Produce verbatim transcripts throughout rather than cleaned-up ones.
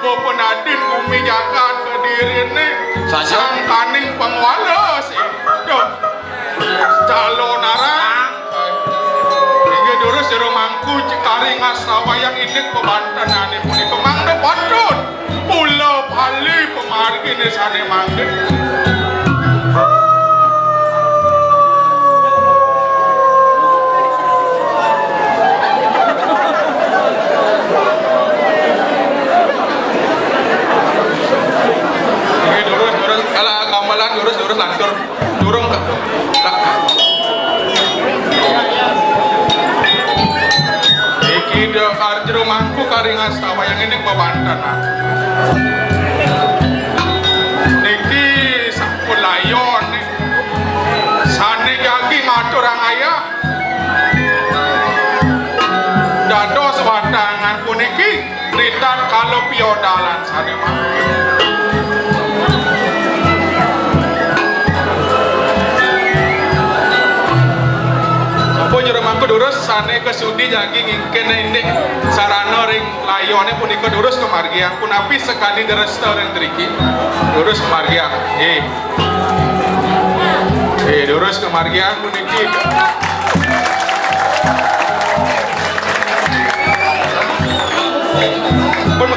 Penadin bumi jagat Kediriné. Saja. Sangkaning pangwala sih. Duh. Calonarang. Inggih durus jero mangku cekari ngastawayang indik pebantanané punika mangda patut. Pula Bali pemarginé sané mangkin. Inggih, durus, durus. Alah, gamelan, durus, durus, lantur. Durung ka-, Iki da karja mangku kari ngastawayang indik bebanten. Niki sampun layon nih. Sané jagi ngaturang ayah. Dados watangan puniki. Ritat kala piodalan sané mangkin. Sampun jero mangku durus sané kasudi jagi ngingkin indik sarana ring layoné punika durus kamargiang punapi sakadi dresta ring driki. Durus kamargiang. Nggih. Eh, durus kamargiang puniki. Pun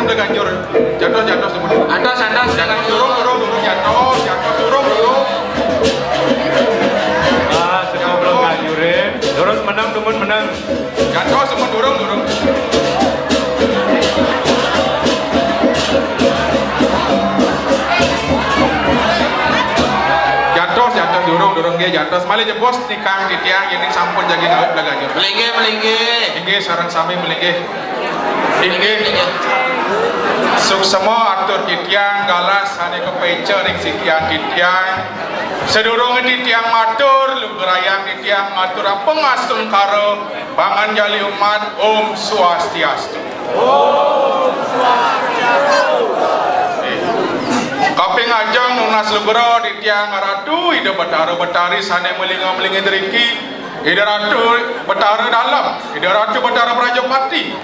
Ganjur. Jantos, jantos, temen. Atas, atas, jantos, durung, durung, durung, jantos, jantos, durung, durung. Ah, sudah belum ganjurin. Durung menang, temen menang. Jantos, temen, durung, durung. Jantos, jantos, durung, durung, nggih, jantos. Malih jebos nikang titiang, yen sampun jagi ngawit belaganjur. Melinggih, melinggih. Inggih, sareng sami melinggih. Inggih. Suksema atur titiang galah sane kapeca ring sikian titiang. Sadurunge titiang matur, lugrayang titiang ngaturang pangastungkara, panganjali umat, Om Swastiastu. Kaping ajeng nunas lugra titiang Ratu Ida Betara Betari sane malinga-malinga driki, Ida Ratu Betara Dalem, Ida Ratu Betara Prajapati,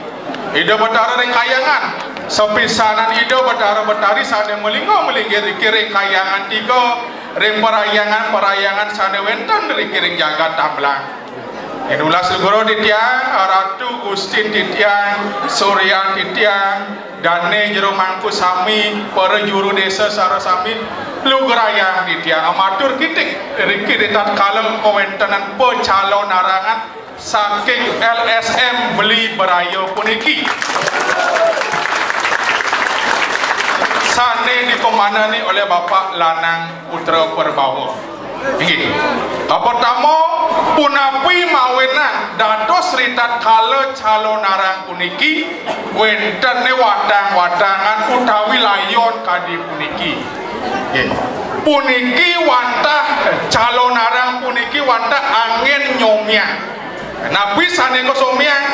Ida Betara ring Kahyangan, sapisanan Ida Betara Betari sane malinga-malinga driki ring Kahyangan tiga, ring parahyangan-parahyangan sane wenten driki ring jagat Tamblang. Inulas lugra titiang, Ratu Gustin titiang, Suryan titiang, dane jero mangku sami, para juru desa sareng sami, lugrayang titiang matur kitik riki ritatkala kawentenan pacalonarangan saking L S M Beli Beraya puniki. Sane dipamanani oleh Bapak Lanang Putra Perbawa. Inggih. Kapertama, punapi mawinan dados ritatkala calonarang puniki wentene watang-watangan utawi layon kadi puniki. Nggih. Puniki wantah, calonarang puniki wantah angin nyomiang. Napi sane kasomiang?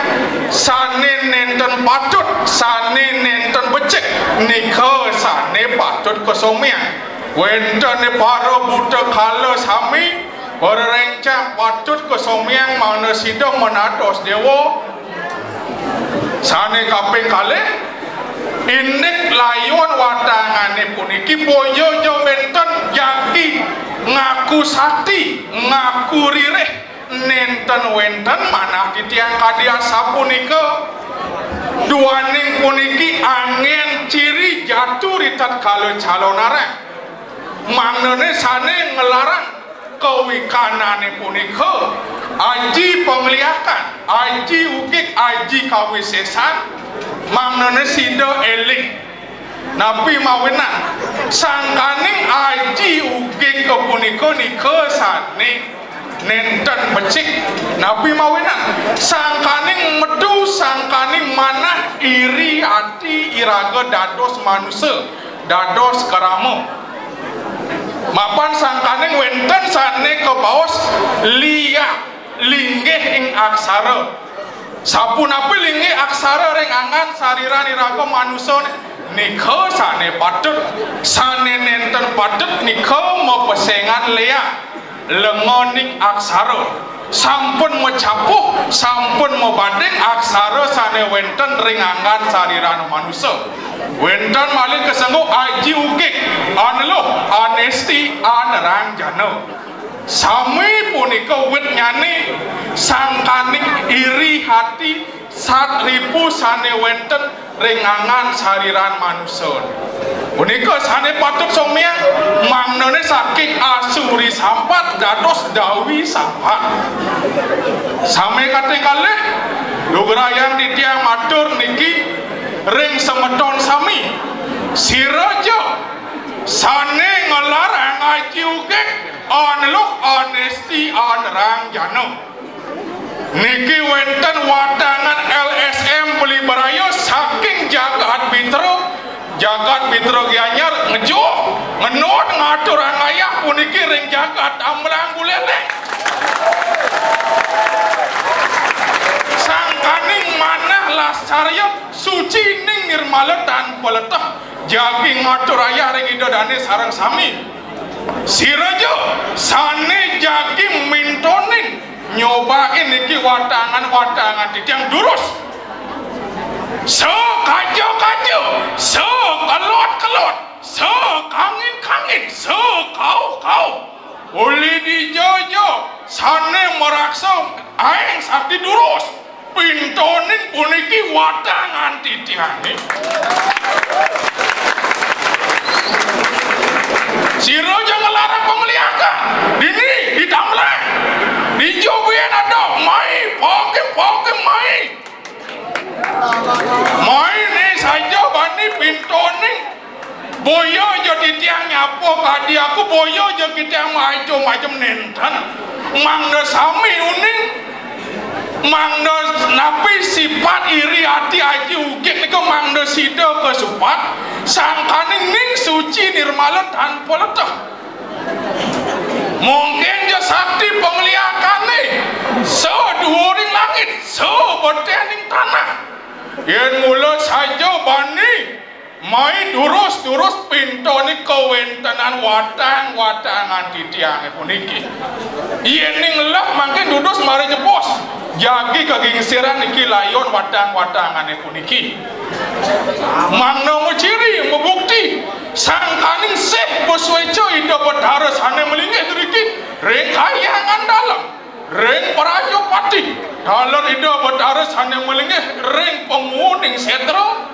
Sane nenten patut, sane nenten becik, nika sane patut kasomiang. Wentene para buta kala sami, para rencang patut kasomiang mangda sida menados dewa. Sane kaping kalih, indik layon watangane puniki boya ja wenten jagi ngaku sati, ngaku ririh, nenten wenten manah titiang kadi asapunika. Duaning puniki angin ciri jatu ritatkala calonarang. Mangdane sane nglarang kawikanane punika, aji pangliakan, aji ugig, aji kawisesan, mangdane sida eling. Napi mawinan? Sangkaning aji ugig punika nika sane nenten becik. Napi mawinan? Sangkaning metu, sangkaning manah, iri ati iraga dados manusa, dados krama. Mapan sangkaning wenten sane kabaos liak linggih ing aksara. Sapunapi linggih aksara ring anggan sariran iraga manusa nika sane patut, sane nenten patut nika mapesengan liak lenganing aksara. Sampun macapuh, sampun mabanding aksara sane wenten ring anggan sariran manusa. Wenten malih kasengguh aji ugig, aneluh, anesti, aneranjana. Sami punika witnyane sangkaning iri hati satripu sane wenten ring anggan sariran manusa. Punika sane patut somiang, mangdane saking asuri sampat dados dawi sampat. Sami kating kalih, lugrayang titiang matur niki ring semeton sami. Sira ja sane nglarang aji ugig, aneluh, anesti, aneranjana. Niki wenten watangan L S M Beli Beraya saking jagat Bitra, jagat Bitra Gianyar ngejuh, ngenut ngaturang ayah puniki ring jagat Ambrang Buleleng. Sangkaning manah lascarya suci ning nirmala tan paleteh jagi ngatur ayah ring Ida Dane sareng sami. Sira ja sane jagi mintonin nyobain niki watangan-watangan titiang durus. Sakaja-kaja, sakelot-kelot, sakangin-kangin, sakauh-kauh. Uli dija ja sane maraksa aeng sakti durus. Pintoning puniki watangan titiangé. Sira ja nglarang pangliakan. Dini, di Tambleng. Dija buin ada, mai, poking, poking, mai. Mai né saja bani pintoning. Boya ja titiang nyapa kadi aku, boya ja titiang majem-majem nénten. Mangda sami uning, mangda napi sipat iri ati aji ugik nika mangda sida kasupat, sangkaning ning suci nirmala tanpa leteh. Mungkin ja sakti pangliakané, saduuring langit, sabetehing tanah. Yén mula saja bani mai durus-durus pintoné kawéntenan watang-watangan titiangé puniki. Yéning leh mangkin dudos mara jebos, jagi kagingsiran niki layon watang-watangané puniki. Mangda maciri mabukti, sangkaning sih pasuéca Ida Betara sané malinggih driki ring Kahyangan Dalem, ring Prajapati, taler Ida Betara sané malinggih ring panguning sétra.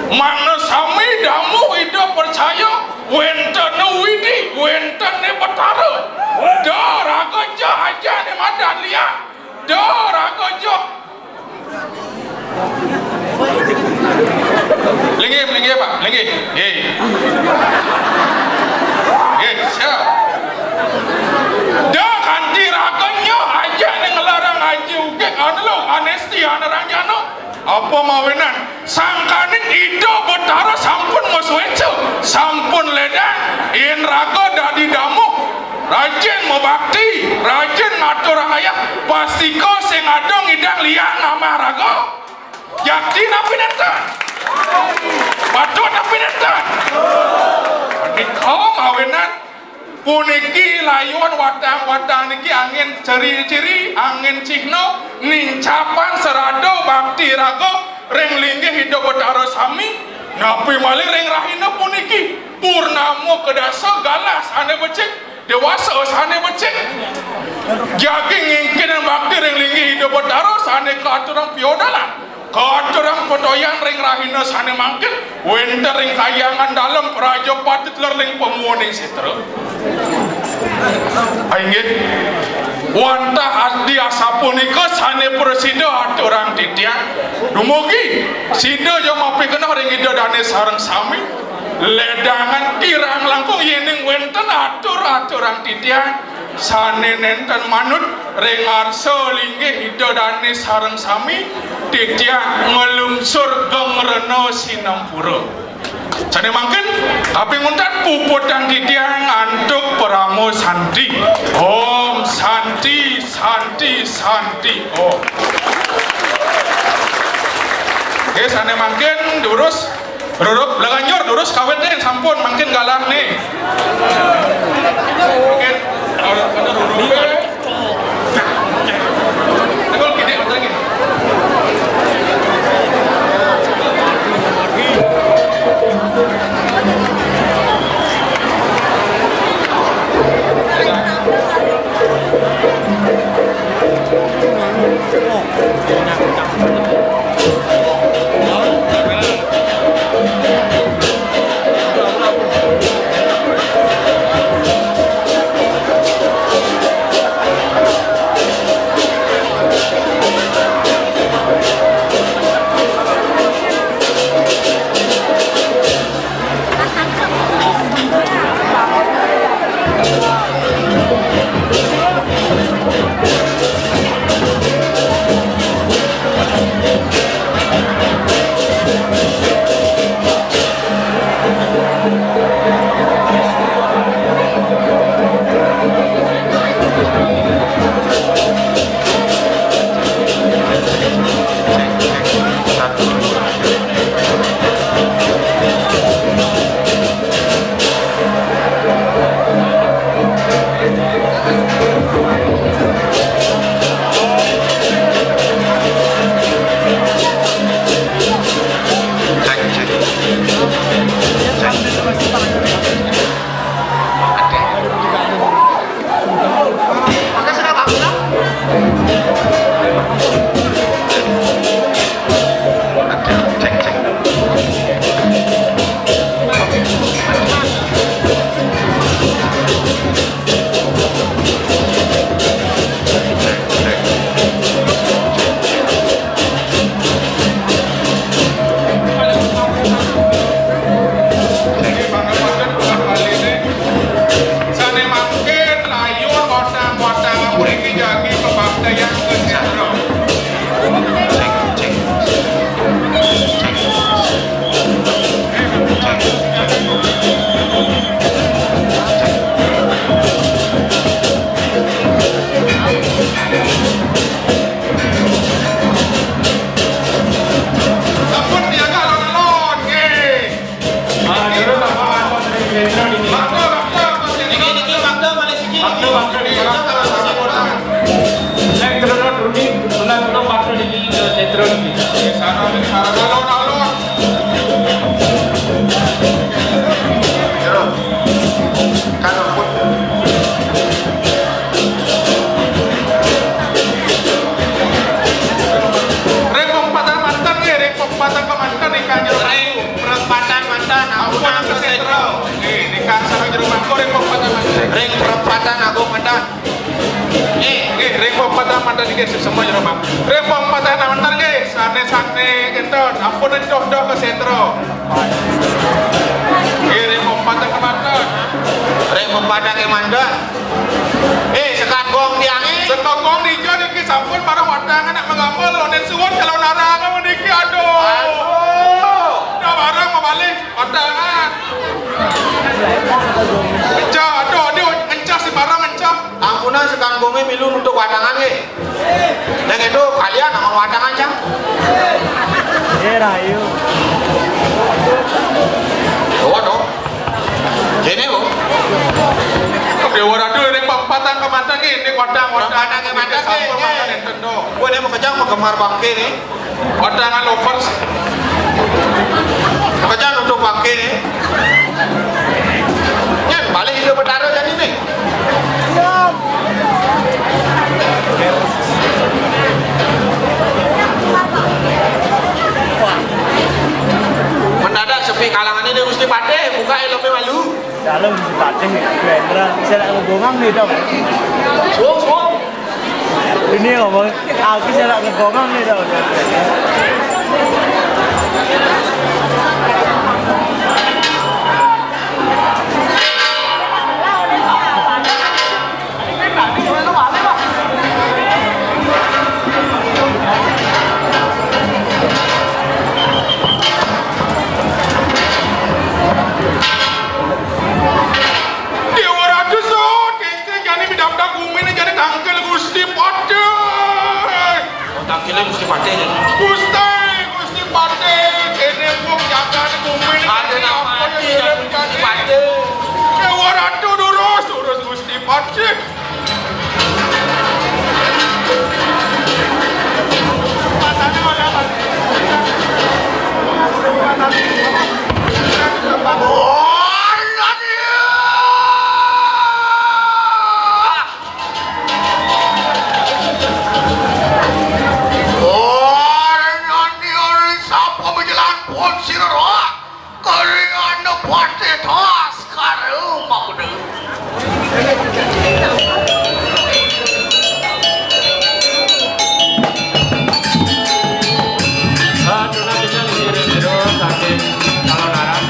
Mangda sami damuh Ida percaya, wénten Widi, wénten Betara. Da raga ja ajané madan liak. Da raga ja. Linggih, linggih, Pak. Linggih. Nggih. Nggih, siap. Da kanti raga nya ajané nglarang aji ugik anu lo, anesti anu ranjana. Apa mawinan? Sangkaning Ida Betara sampun masuéca, sampun lédang, yén raga dadi damuh, rajin mabakti, rajin ngaturang ayah, pastika sing ada ngidang liak ngamah raga. Jakti napi nénten? Patut napi nénten? Menika mawinan puniki layon watang-watang niki anggén ciri-ciri, anggén cihna nincapang srada bakti raga ring linggih Ida Betara sami, napi malih ring rahina puniki purnama kedasa galah sané becik, déwasa sané becik. Jagi ngingkining bakti ring linggih Ida Betara sané kaaturang piodalan, kaaturang patoyan ring rahina sané mangkin, wénten ring Kahyangan Dalem Prajapati taler ring panguning sétra. Inggih. Wantah adi asapunika sané prasida aturang titiang. Dumugi sida ja mapikenoh ring Ida Dané sareng sami. Lédangan kirang langkung yéning wénten atur-aturang titiang sané nénten manut ring arsa linggih Ida Dané sareng sami, titiang nglungsur geng rena sinampura. Sané mangkin, kaping untat puputang titiang antuk parama santi. Om Santi, Santi, Santi, Om. Oké, sané mangkin durus, rurup, leganjur durus kawit deh, sampun mangkin galah nih. Mangkin, Nggih, semua jero, Pak. Ring pempatan manten nggih, sane-sane kinten, ampun endoh-endoh ke sentro. Nggih, ring pempatan kemanten. Ring pempatan kemanten. Eh, sekagong tiange. Sekagong dija niki sampun marang wadangan nak mengamul, nuwun suwun kalau narang meniki, aduh. Aduh. Dah barang mamalih wadangan. Encah, aduh, aduh, encah si barang encah. Ampunan sekagong milu nutup wadangan nggih. Yang itu kalian sama wadangan, Cang. Eh, rahayu. Dewa dong. Kene, Bu. Dewa Ratu ning pempatan kemanten nggih, ning wadang-wadang. Pempatan kemanten nggih, sampun nggih. Mangan enten dong. Kowe nek mau kejang mau gemar bangke nih. Wadangan lovers. Mau kejang untuk bangke nih. Nyen balik ke Betara jadi nih. Mendadak sepi kalangan ini Gusti Patih, buka helmnya malu. Dalam Gusti Patih, Hendra, saya nak ngebongang nih, Dong. Suwung, suwung. Ini ngomong, aku saya nak ngebongang nih, Dong. Dewa Ratu, so, kengkeng jani midabdak gumine jani tangkil Gusti Patih. Oh, tangkile Gusti Patih jani. Gusti, Gusti Patih, kene wong jagane gumine. Ada jani nang apa mati jani jani Gusti Patih. Dewa Ratu durus, durus Gusti Patih. Keringan pati tas karo makudu. Saking Kalonaran,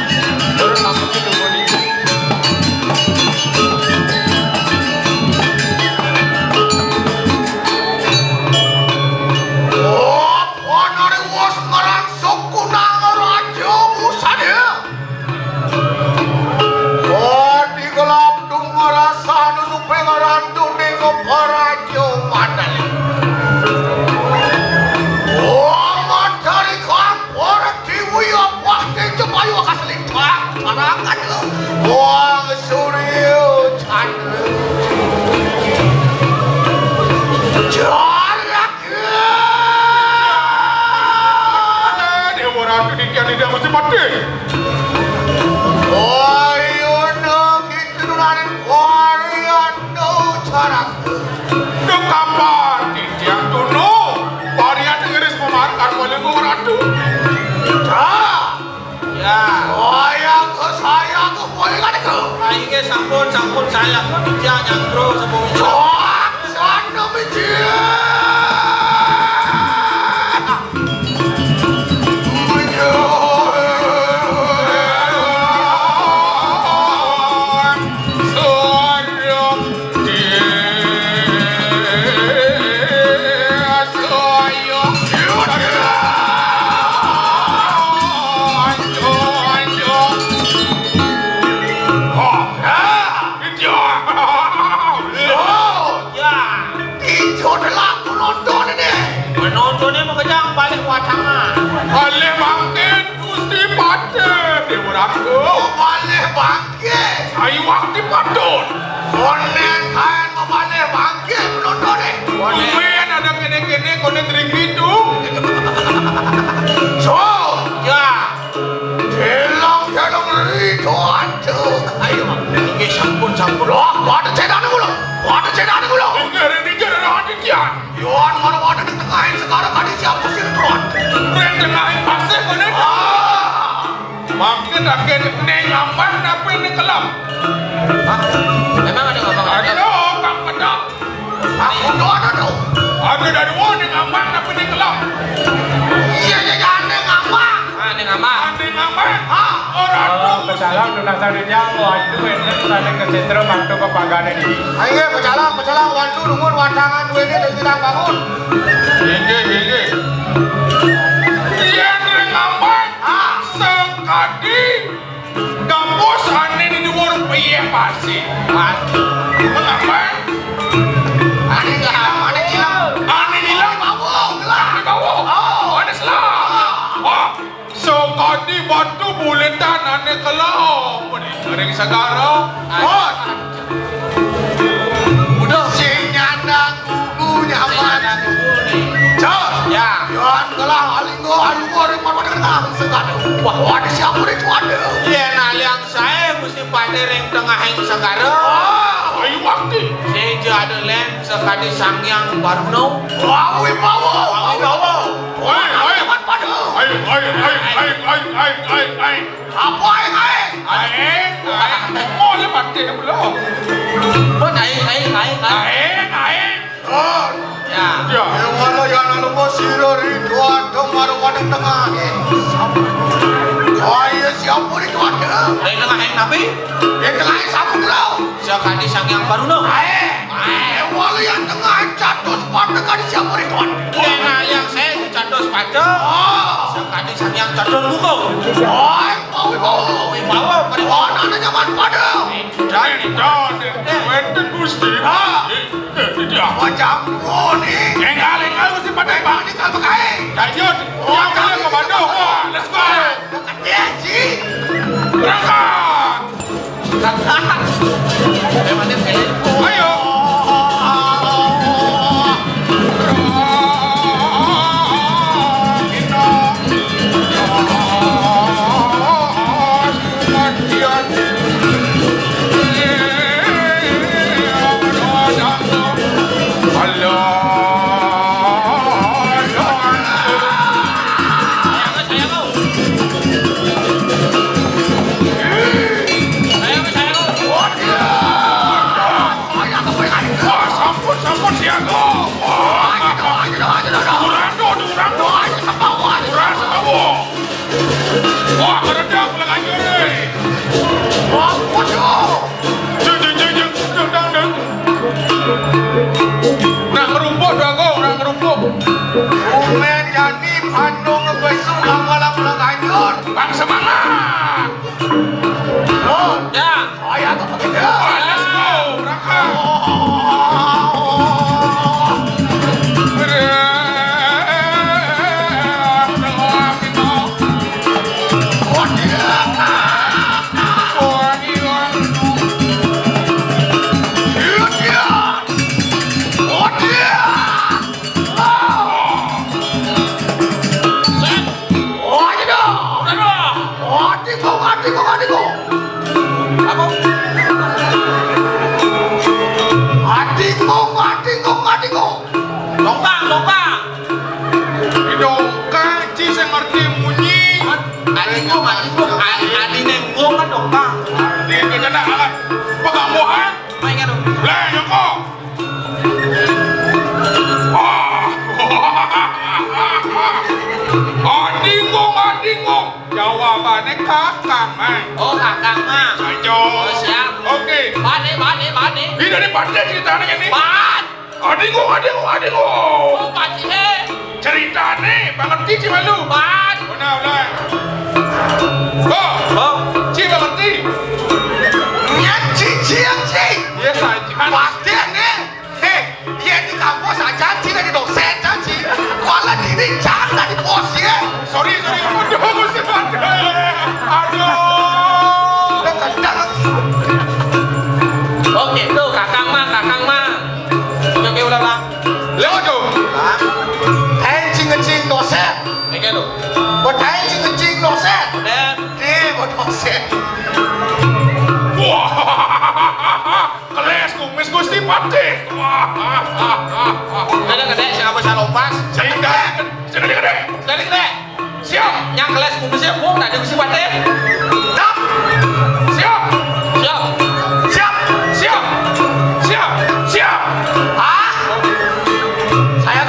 turun lampu itu muni. Oh, panare wis ngrangsuk kunang raja musane. Adi kelap dung ngrasane suping rantuning paraja mandali. Oh, matari kang ora diwi apa dicepayu kasli. Wah, parangan lho. Wong Surya Chandra. Jarak. Dewa Ratu Ditya Nida Gusti Patih. Ayo no kita nularin warian no jarak. Duh kapan titiang tunu. Warian ngiris pemakan oleh Ratu. Dah. Ya. Sayang, sayang, kowe kan iku. Ah, inggih, sampun, sampun, saya pun tidak nyangkro sepuh itu. Cok, sana biji. Penontonnya mau kejang balik wadangan. Balik bangkit, Gusti Patih, Dewa Ratu. Mau balik bangkit. Ayo waktu patut. Konen kain mau balik bangkit, penontonnya. Konen ada kene-kene, konen ring itu. So. Ya. Delong, delong, rito, aduh. Ayo, Mak. Nggih, sampun, sampun. Loh, waduh, cedane kula. Waduh, cedane kula. Nggih, niki ora ati, Tian. Yohan, ngono waduh, ning tengahing segara kadi siapa sih, Tuan? Ning tengahing pasir, ngene. Ah. Makin, makin ning aman, tapi ning kelam. Hah? Emang ada ngomong apa? Aduh, Kang Pedang. Aku doang, aduh. Aduh, dari mana ngambang tapi di kelok? Iya, iya, iya, ada ngambang. Ah, ada ngambang. Ada ngambang. Ah, orang Oh, tuh. Pecalang tunas sané jang, waduh, énten sané kesetrum mantu pepagané di. Ayo, pecalang, pecalang, waduh, nuhun watangan duitnya dan tidak bangun. Inggih, inggih. Iya, ada ngambang. Ah, sekali. Gambus ané di dhuwur piye pasti? Mengapa? Ané ngilang, ané ngilang. Ané ngilang? Bawa, gelah. Bawa. Oh, ané selah. Wah, sakadi batu buletan ané kelong. Ring segara. Oh. Udah. Sing nyandang kuku nyaman. Sing nyandang kuku nih. Cok. Ya. Yan gelah alinggo alunggo ring marwada kenang segara. Wah, wah, ada siapa nih tuh ada? Yén aliang saé Gusti Patih ring tengahing segara. Ah, ayo wakti. Sing ja ada lén sakadi Sang Hyang Baruna. Wah, wibawa. Wah, wibawa. Hai, hai. Aman pada. Hai, hai, hai, hai, hai, hai, hai, hai. Apa aing aing? Aing, aing. Mau lepas dia belum? Buat aing, aing, aing, aing. Aing, aing. Oh. Ya. Ya. Yang mana yang anu mau sira Ridwan dong baru pada tengah. Oh iya siapa Ridwan? Dari tengah yang nabi? Yang tengah yang samudra. Sakadi Sang Hyang Baruna. Aing, aing. Yang mana yang tengah catus pada kadi siapa Ridwan? Yang aliang saya catus pada. Oh. Sakadi Sang Hyang Candra Buka. Oh. Wibawa, wibawa. Wibawa, pada. Wah, anak nyaman pada. Dan, dan, wénten Gusti. Ha. Eh, eh, dia. Macam dua nih. Enggal, enggal, Gusti Patih, Pak. Ini kalau pakai. Jajut. Oh, yang boleh ke Bandung. Wah, let's go. Dekat dia, Ji. Berangkat. Ayo. Wah, sampun, sampun, siaga. Wah, durando, durando. Durando, durando. Wah, meredak, pulang aja, deh. Wah, waduh. Jeng, jeng, jeng, jeng, jeng, dang, dang. Nak ngerumpuk, Dago, nak ngerumpuk. Umé jani Bandung ngebesu, lama-lama pulang hancur. Bang, semangat. Oh, ya. Oh, ya, tuh begitu. Oh, let's go, berangkat. Oh, iya dong. Udah dong. Adikku, adikku, adikku. Apa? Adikku, adikku, adikku. Dongkang, dongkang. Di dongkang, ci sing ngerti munyi. Adikku, adikku, ad-, adine ngomong kan dongkang. Adikku, cenah alat pegambohan. Main kan dong. Lah, nyongko. Wah. Adingung, adingung. Jawabannya kakang, Mang. Oh, kakang, Mang. Ayo. Oh, siap. Oke. Bane, bane, bane. Ini dari Patih ceritanya ini. Pan. Adingung, adingung, adingung. Oh, Patih, eh. Ceritanya, banget cici malu. Pan. Benar, benar. Oh, oh. Ci banget ci. Nyet cici yang ci. Iya saja. Patih nih. Hei, iya di kampus aja, Ci, dari dosen, Ci. Kuala diri, jangan dari bos, ya. Sorry, sorry, ampun, ampun, ampun. Aduh. Udah kencang. Oke, tuh, kakang mah, kakang mah. Oke, oke, ulang, ulang. Lewat, tuh. Hah? Aing cing ngecing dosen. Oke, tuh. Buat aing cing ngecing dosen. Dosen. Nih, buat dosen. Wah. Keles kumis Gusti Patih. Wah. Ada gede, siapa bisa lompas? Sing gede, sing gede, gede. Sing gede. Siap. Yang keles kumisnya, bung, tadi Gusti Patih. Siap. Siap. Siap. Siap. Siap. Siap. Ah. Saya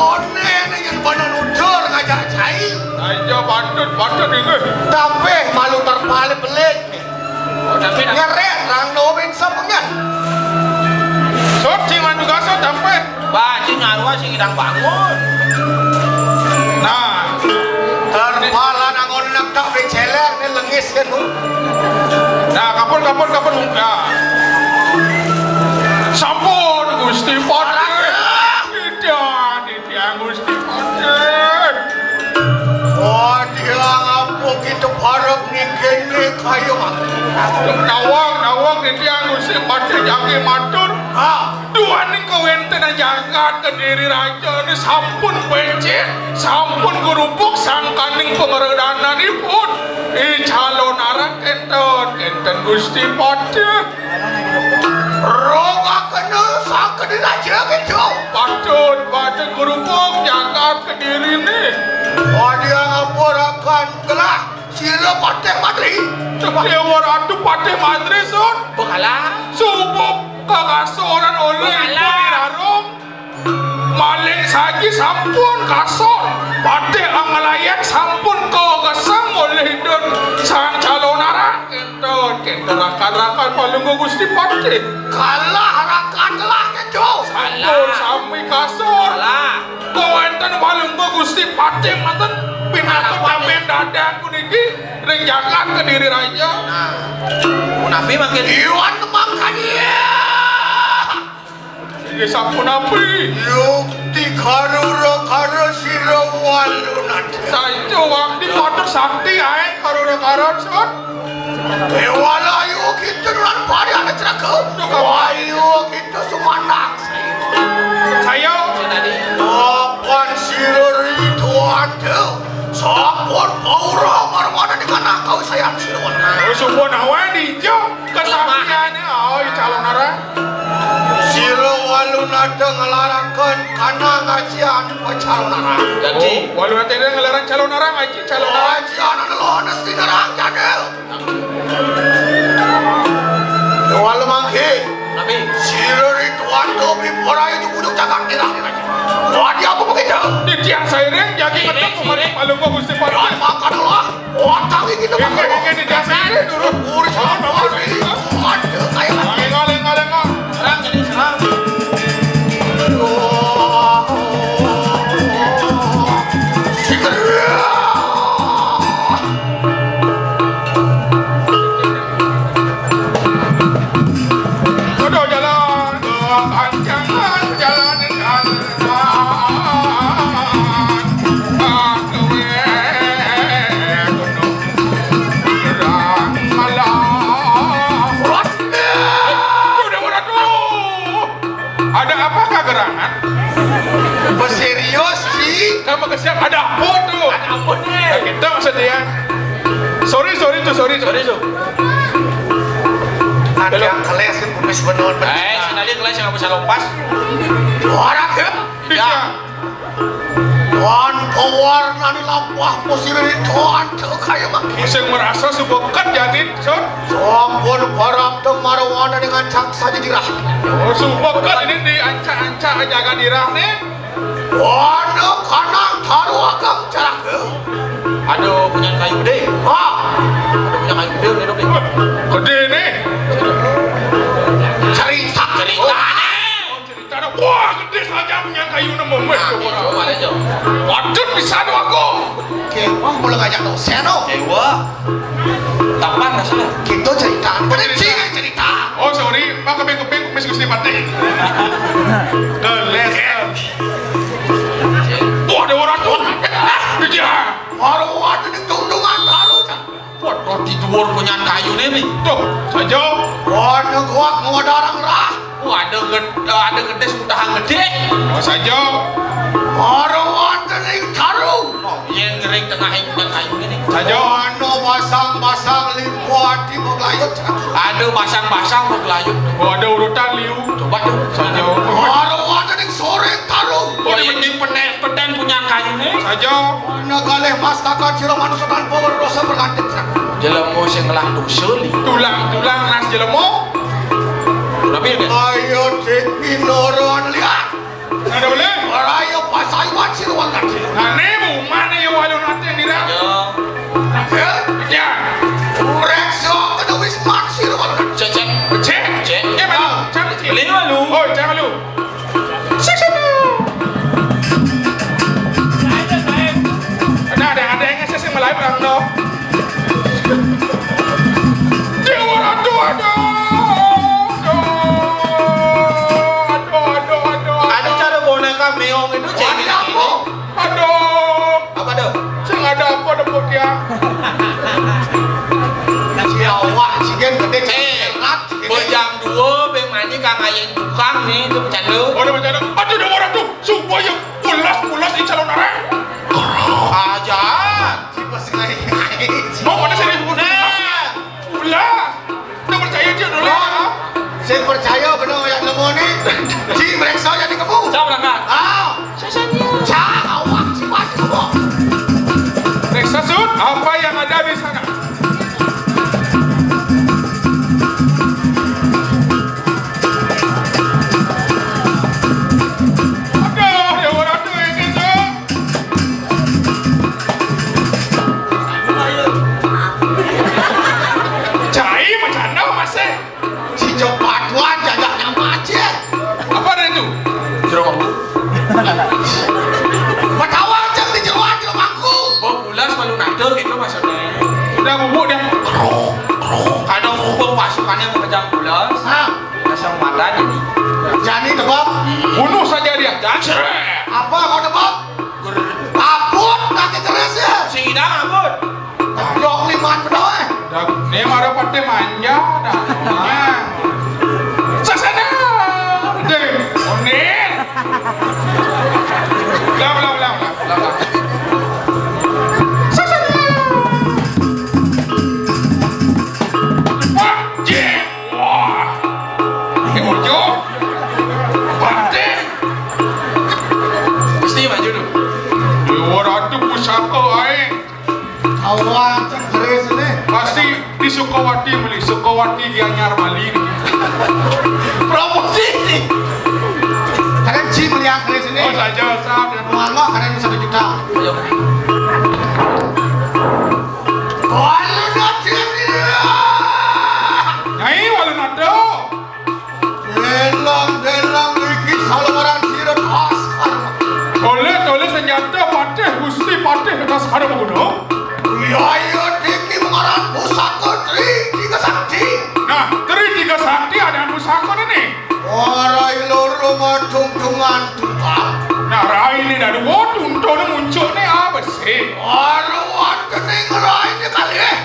One né yén bana nutur ngajak cai. Aja patut, patut inggih. Tapi malu terpalit belik. Oh, tapi nak ngerek rang no win sepengen. Sot sing mandu kasot sampai. Bah, sing nyawa sing idang bangun. Nah, terpalan angon nak tak becelek né lengis kan. Nah, kapun, kapun, kapun. Nah. Sampun Gusti Patih. Titiang, titiang Gusti Patih. Wah, dia ngapa kita parek nih kene kayu mah. Nawang, nawang titiang Gusti Patih jagi matur. Ah, duaning kawéntenan jagat Kediri Raja ini sampun becik, sampun gurupuk sangkaning pangredananipun. I calonarang kénten, kénten Gusti Patih. Rongakena sangkaning raja kéto. Patut, patut gurupuk jagat Kediri né. Wadiang ampurakan gelah sira Patih Madri. Déwa Ratu Patih Madri, Sun. Bekalah. Subuh kakasoran olih Bekalah. Ipun Irarum. Malih saji sampun kasor. Patih Anglayan sampun kagesang olih Ida Sang Calonarang. Kénten, kénten rakan-rakan Palungguh Gusti Patih. Kalah rakan telah kéto. Sampun Kalah. Sami kasor. Kalah. Kawénten Palungguh Gusti Patih manten pinaka Harapan. Tamén dadang puniki ring jagat Kediri Raja. Nah, punapi mangkin? Iwan makanya. Inggih sapunapi? Yukti karura kara sira walunat. Saja wakti matur sakti aé karura kara, Sun. Déwala ayu kita nuran parian ceraka. Duh, kapan? Ayu kita sumanak. Saya. Papan sira Ridwanta. Sampun paura marwana di kanang kawisayan sira wantah. Oh, sumpun awé dija. Kesaktiané, oh, calonarang. Sira walunata ngelaraken kanang ajian pacalonarang. Jadi, oh, walunata nglarang calonarang, aji calonarang. Ajian anu lones tinarang jadil. Déwala mangké. Nabi. Sira Ridwanta Bipora itu kudu cakak dirah. Wah, dia apa begitu? Di tiang sairing, jadi Sairing, ketemu sairing. Palungguh Gusti Patih. Makan Allah. Wah, tangi kita. Ini, ini, ini, ini, ini, turun. Urus apa ini? Ada kayak Lengah, lengah, lengah. Serang, jadi serang. Aduh, jalan, aduh, panjangan jalan, jalan. Ada apakah gerangan? Serius, Ci? Kamu kesiap ada apa tuh? Ada apa nih? Nah, kita maksudnya. Sorry, sorry tuh, sorry tuh. Sorry tuh. Ada yang keles, kumis benon. Eh, sendalnya keles yang bisa lompas. Orang ya? Tidak. Wan pewarnani lampah musir rintoan teu kaya mangkin. Sing merasa subuh ket jadi, Sun. Sampun parab teu marwana dengan cang saja dirah. Oh, subuh ket ini diancak-ancak jaga dirah nih. Wana kanang taru ageng caraga. Ada punya kayu gede. Ha. Ada punya kayu gede, gede, gede. Gede nih. Cerita. Cerita nih. Cara, wah, gede saja punya kayu nemu, weh, nah, coba. Waduh, bisa dong aku. Oke, wah, mulai ngajak dosen, oh. Oke, wah. Tapan rasanya. Kita cerita. Bener sih, cerita. Oh, sorry, Pak, keping-keping, kumis Gusti Patih. Tuh, les. Wah, ada orang tuh. Dia. Baru ada di tungtungan, baru. Waduh, di dhuwur punyan kayuné nih. Tuh, saja. Waduh, kuat ngudarang rah. Oh, ada ged-, ada gedé sutahang gedé. Oh, saja. Ora wonten ing taru. Oh, yén ngering tengahing punyan kayuné nih. Saja. Ana basang-basang limpati maglayut. Ada basang-basang maglayut. Oh, ada urutan liu. Coba tuh. Saja. Ora wonten ing sore taru. Oh, yén di pene-, peten punyan kayuné. Saja. Ana kalih mastakan sira manusa tanpa weruh rasa berlanjut. Jelema sing ngelah dosa li. Tulang-tulang nas jelema. Tapi ya, ayo cek minoro anu liat. Ada boleh? Ora ayo pasai Déwa Ratu, aduh, aduh, aduh, aduh, aduh, aduh. Anu cara boneka meong itu cewek. Ada apa? Aduh. Apa tuh? Sing ada apa depuk ya? Si awak, si gen gedé, eh, erat, si gen. Bojang dua, beng mani kang ayeng tukang nih, itu bercanda. Oh, ada bercanda. Aduh, Déwa Ratu, supaya pulas-pulas di calon arek. Aja. Si pas ngai-ngai. Mau mana sih? Nah. Pulas. Udah percaya aja dulu. Sing percaya bener ya nemu nih. Ci, mreksa jadi kemu. Siapa berangkat? Ah. Sasanya. Cak, awak si mati kemu. Mreksa, Sud, apa yang ada di sana? Aduh, ya orang tuh ini tuh. Cai macam mana masih? Si cepat tuan jajak nyampa aja. Apa ada itu? Jeruk aku. Betawa aja di jeruan jeruk aku. Bau pulas malu nada gitu maksudnya. Udah bubuk dia. Krok, krok. Kadang bubuk pasukannya mengejar pulas. Hah? Asam mata jadi. Jani tebak. Bunuh saja dia. Jangan. Apa kau tebak? Ger-, abut, kaki keras ya. Si Idang abut. Blok limaan bedoh, eh. Dah, ini marah paté manja, dah. Nah. Sasana. Deh, onin. Ulang, ulang, ulang, ulang, ulang, ulang. Sasana. Wah, jing. Wah. Ini ujung. Paté. Mesti maju dulu. Déwa Ratu pusaka aing. Awak keris ini. Pasti di Sukawati beli. Sukawati Gianyar Bali nih. Promosi nih. Kadang Ci beli keris ini. Oh, saja, saja. Mualnya kadang satu juta. Ayo. Walu nado ini. Nyai walu nado. Delang, delang, iki salowaran sira Baskara. Tolih, tolih senjata patih, Gusti Patih Baskara Mangkudo. Iya, iya, iki mengaran pusaka Tri Tiga Sakti. Nah, Tri Tiga Sakti ada pusaka ini. Warai loro madung-dungan tukang. Nah, raine dah dua, tuntune muncukne apa sih? Ora wonten ing raine kalih.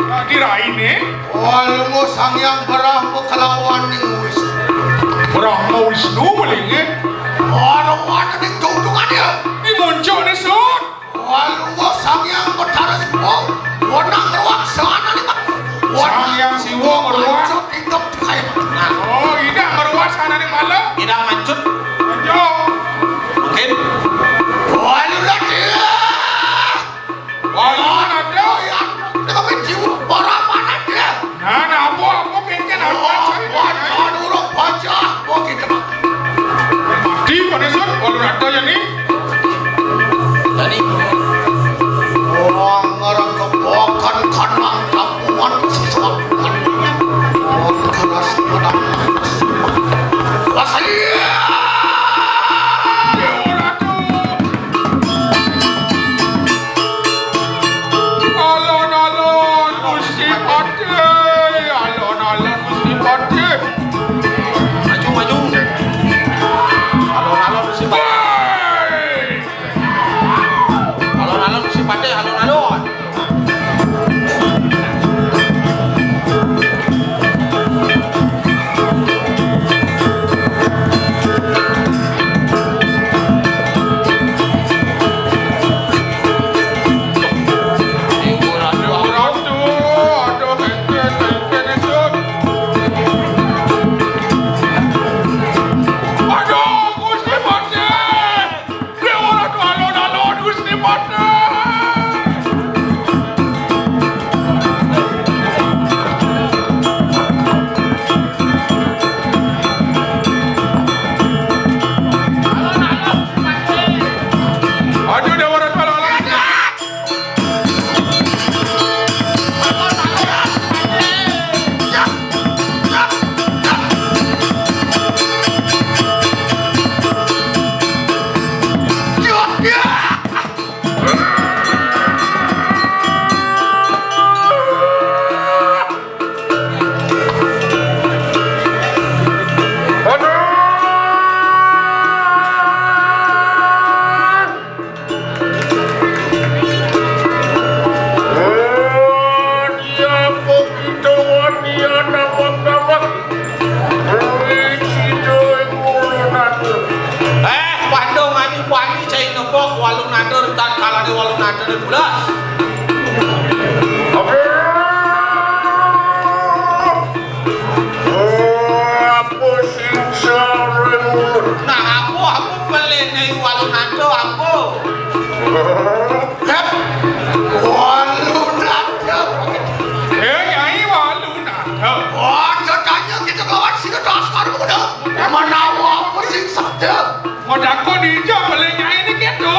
Nah, di raine? Walungo Sang Hyang Brahma kelawan ning Wisnu. Brahma Wisnu melinge. Ora wonten ing dungdungane. Di muncukne, Sud. Walungo Sang Hyang Betara Siwa, wenang ngruwak sanane ma-, Sang Hyang Siwa ngruwak. Mancut ingkep kaya. Nah. Oh, idang ngruwak sanane malu. Idang mancut. Ayo. Mungkin. Walu lagi. Walu lagi. Tapi jiwa para panas ya. Nah, nah, apa, apa kengken apa? Wah, wah, durung baca. Wah, gitu, Pak. Mati, Pak Desur, walu rata ya nih. Tadi. Wah, ngarang kebokan kanang kampungan sesuatu. Wah, keras padang. Wah, saya. Dewa Ratu. Alon-alon Gusti Patih, alon-alon Gusti Patih. Maju, maju. Alon-alon Gusti Patih. Woi. Alon-alon Gusti Patih, alon-alon. Aduh, Gusti Patih! Dewa Ratu alon-alon, Gusti Patih! Aduh, Dewa Ratu alon-alon. Walunata, tatkalané Walunatané bulas. Aduh. Oh, apa sing salah? Nah, apa, apa pelihné Walunata, apa? Hep. Walunata. Eh, Nyai Walunata. Oh, katanya kita kawan sini tas karo kuda. Menawa apa sing salah? Mau takon dija pelih Nyai niki to.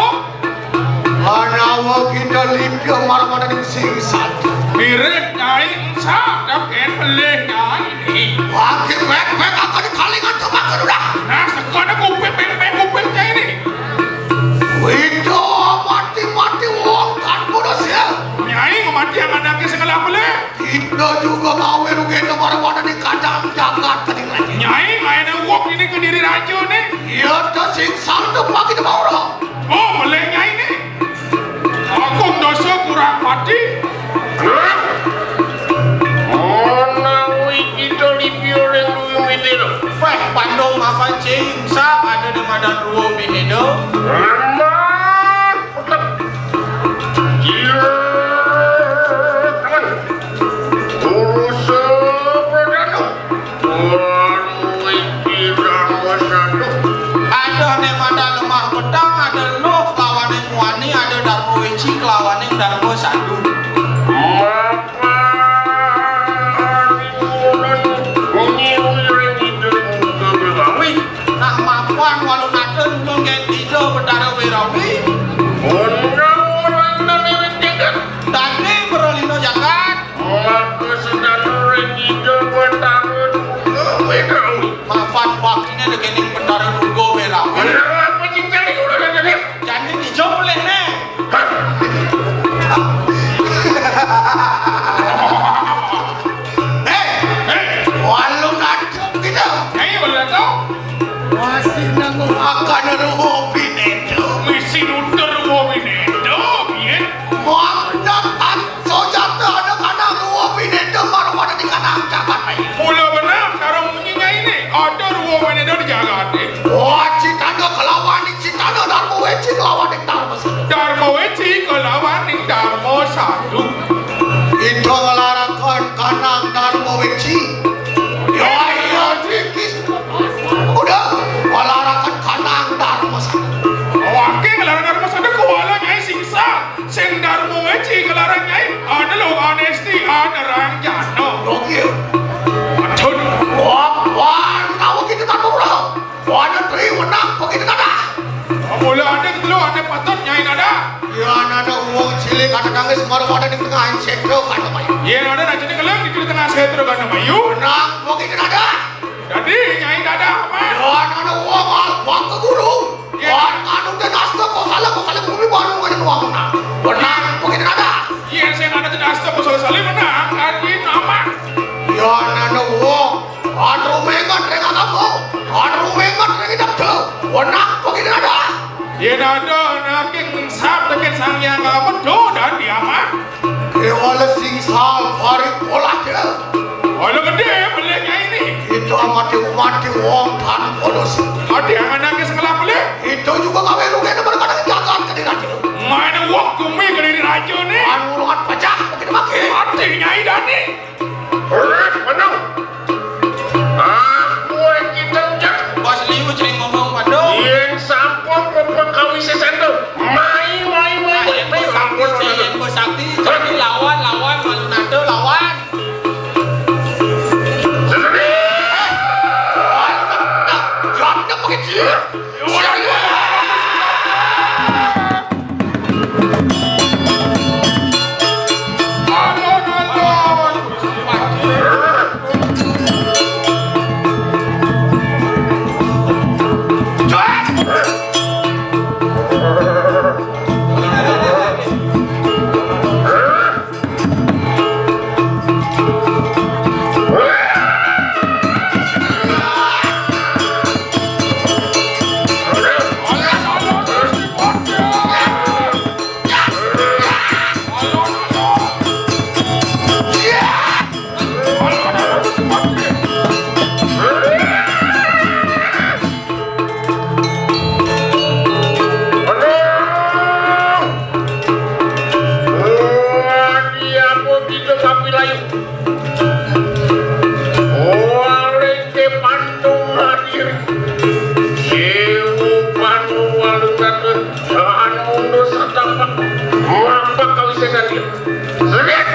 Menawa kita limpia marang ning sing salah. Mirip Nyai, sak tekén pelih Nyai niki. Wah, ki bek-bek aku di kalingan tuh makan udah. Nah, sekolah kuping, pempek kuping Nyai niki. Wida mati-mati wong kan bodoh ya. Nyai ngamati yang anaknya sekolah pelih. Kita juga gawe rugi marang ning kandang jagat Kediri Raja. Nyai, main wong ini Kediri Raja nih. Iya, to sing salah to pagi to mau. Oh, pelih Nyai nih. Aku dosa kurang mati. Menawi kita lipi orang luwih mitir. Wah, pandong mapan sing sak ada di madan ruwa bineda. Lemah. Iya, teman. Urusan beranu. Orang mikir sama satu. Ada nih mata lemah petang, ada luh kelawaning muani, ada darma weci kelawaning darma sadu. Mapan ibu ulun nyiwi ring Ida Berawi. Nah, mapan Walunata nulung Ida Betara Berawi. Undang merlina ngiring jagat. Dadi merlina jagat. Maka sedana ring Ida Betara Berawi. Mapan baktiné dening Betara Berawi. Undang apa cincin iku udah jadi? Jani ijo pelihné. Hah? Hei, hei, Walunata kita. Hei, Walunata. Masih nanggung akan ruwo bineda. Misi nutur ruwo bineda, piye? Muhammad Sojata ada kana ruwa bineda marwada di kana jagat. Mula bener karo munyi Nyai ini, ada ruwa bineda di jagate. Wah, citana kelawan citana darma weci kelawan darma sadu. Darma weci kelawan darma sadu. Ida nglaraken kanang darma weci. Ya, iya, dikis. Udah, nglaraken kanang darma sadu. Wake ngelarang darma sadu kuwala Nyai sing sa. Sing darma weci ngelarang Nyai. Ada lo anesti, ada ranjana. Oke. Aduh. Wah, wah, tahu kita tak tahu lah. Wana tri wenang begitu kada. Mula ada telu ada patut Nyai kada. Ya, ada wong cilik ada nangis maru pada di tengah setra kada mayu. Ya, ada nak jadi keleng di tengah setra kada mayu. Wenang begitu kada. Jadi Nyai kada apa? Ya, ada wong alpang ke guru. Ya. Wan anu ten asta kosala kosala bumi baru kada wong wenang. Wenang begitu kada. Iya, saya ada ten asta kosala sali menang. Kan ini apa? Ya, ada wong Aduh mengat ring agama. Aduh mengat ring idep tu. Wenang begitu ada. Yen ada nanging sab tekén Sang Hyang Ametu dan diamah. Kewala sing sal pari polah ya. Wala gedé pelihnya ini. Kita mati mati wong tan polos. Ada yang nangis ngelah pelih. Itu juga gawe lu kena berkadang jagat ke diri raja. Mana wong kumi ke diri raja nih. Anu urungan pecah begitu makin. Mati Nyai Dani. Heh, menung. Aku iki tenjek. Bos Liu sering ngomong, waduh. Yen sampun pepengkawi sesento, mai, mai, mai, mai, mai, sampun, sakti, sakti, jadi lawan, lawan, Walunata, lawan. Sesedi. Jawabnya pakai dia. Anu dosa tapak. Ngapa kau segan dia? Segan.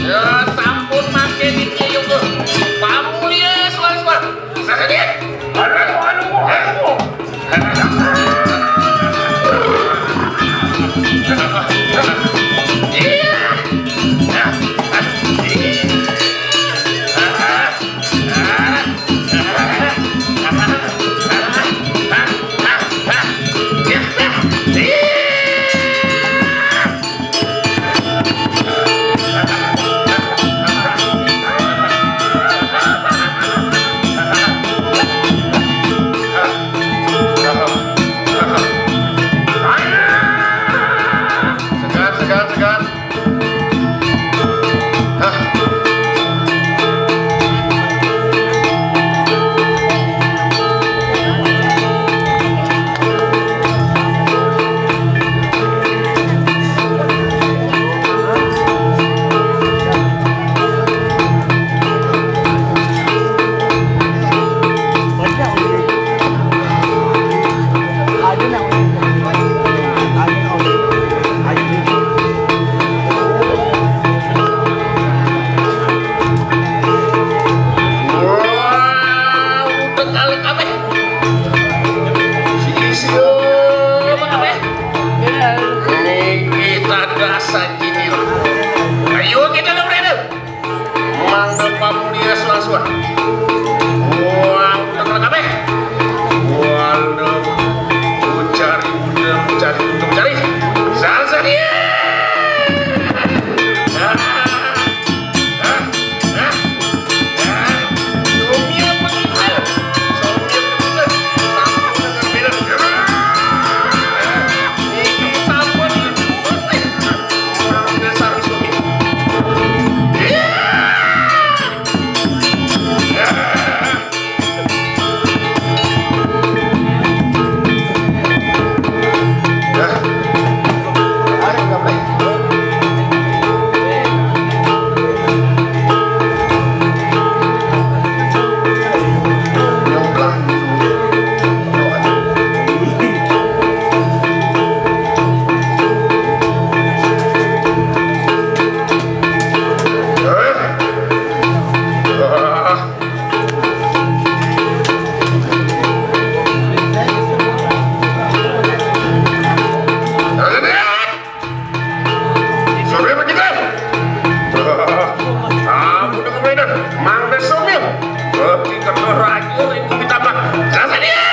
Ya, sampun mangke diciyup. Pamulya suwun-suwun. Sakit. Aduh, aduh, aduh. Segan, segan, segan. Hah. Wah, udah kali kabeh. Si Isyo, apa kabeh? Ini kita dasar jinil. Ayo kita dong, Reno. Mangga pamulya suwun-suwun. Wah, udah kali kabeh. Waduh. Ucari, udah, ucari, udah, ucari. Salsa dia. Sambil begitu. Kamu dengan mainan, Mang Desumil. Kita ke raja, ibu minta maaf. Selesai dia.